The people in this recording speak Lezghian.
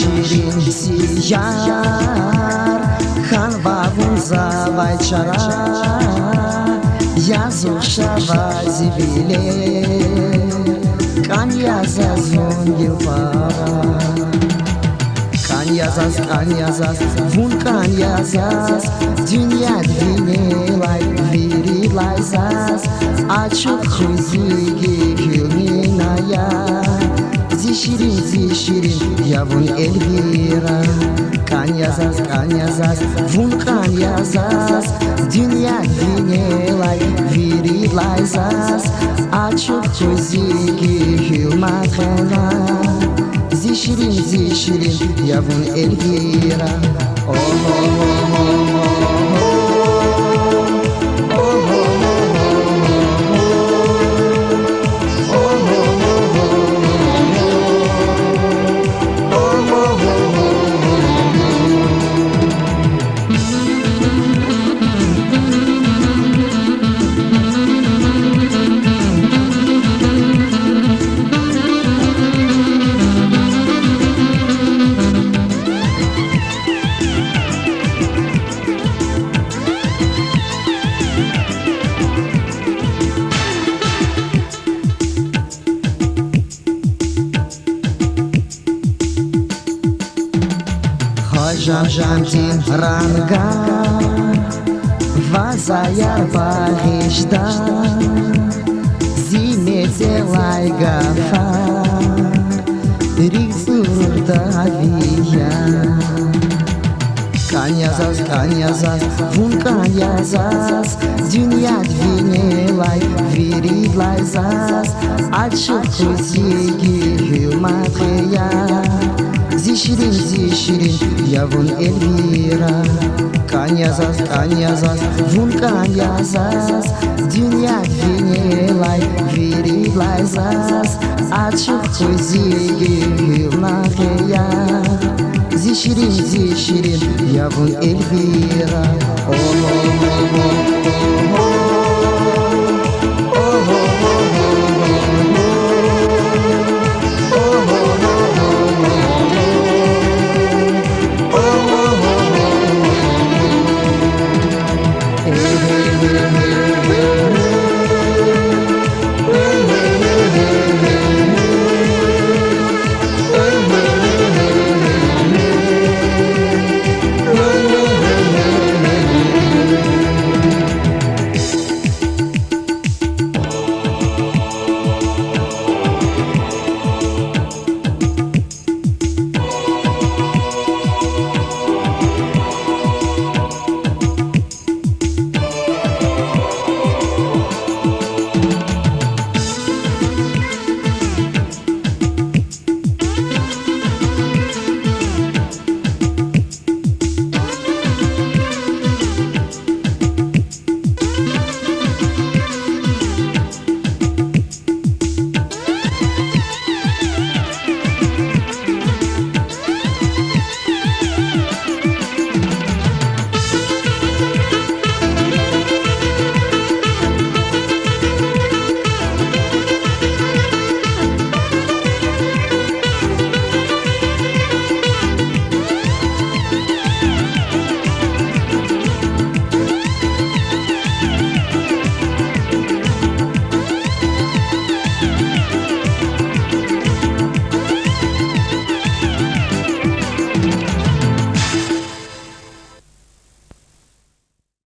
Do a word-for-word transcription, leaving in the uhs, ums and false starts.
Ширин зи яр, хьанва вун завай чара, язух жавай зи вилер, кӀан я заз вун, гила пара. КӀан я заз, кӀан я заз, вун кӀан я заз, дуьньяд винелай вирилай заз ачух хуьз зи гьуьл, Мина я. Зи ширин, зи ширин я вун, Эльвира. КӀан я заз, кӀан я заз, вун кӀан я заз, дуьньяд винелай вирилай заз ачух хуьз зи гьуьл, Мадхена. Зи ширин, зи ширин я вун, Эльвира. Гьажан жандин рангар, ваз аяр багъишда, зи мецелай гафар рикӀ цӀурурда ви яр. КӀан я заз, кӀан я заз, вун кӀан я заз, дуьньяд винелай вирилай заз ачух хуьз зи гьуьл, Мадхена. Зи ширин, зи ширин я вун, Эльвира. КӀан я заз, кӀан я заз, вун кӀан я заз, дуьньяд винелай вирилай заз ачух хуьз зи гьуьл, Мадхена. Зи ширин, зи ширин я вун, Эльвира.